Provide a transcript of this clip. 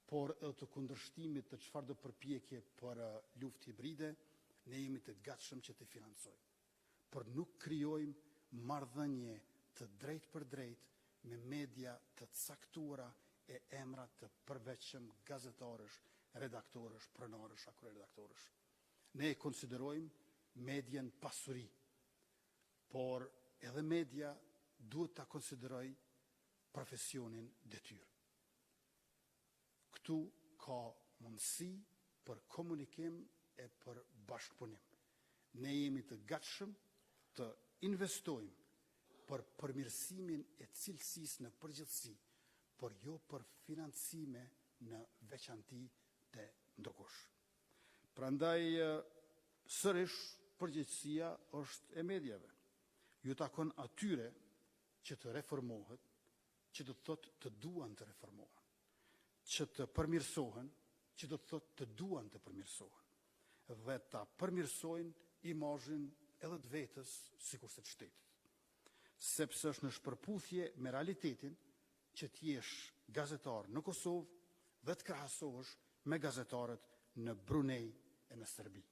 por edhe të kundërshtimit të çfarëdo përpjekje për luftë hibride, ne jemi të gatshëm që t'i financojmë. Por nuk krijojmë marrëdhënie të drejtpërdrejtë me media të caktuara e emra të përveçëm gazetarësh, redaktorësh, pronarësh a kryeredaktorësh. Ne e konsiderojmë medien pasuri, por edhe media duhet ta konsiderojë profesionin detyrë. Këtu ka mundësi për komunikim e për bashkëpunim. Ne jemi të gatshëm të investojmë për përmirësimin e cilësisë në përgjithësi, por jo për financime në veçanti te ndokush. Prandaj, sërish përgjegjësia është e mediave. Ju takon atyre që të reformohet, që do të thotë të duan të reformohen, që të përmirësohen, që do të thotë të duan të përmirësohen dhe ta përmirësojnë imazhin edhe të vetes, sikurse të shtetit. Sepse është në shpërputhje me realitetin që të jesh gazetar në Kosovë dhe të krahasohesh me gazetarët në Brunei e në Serbi.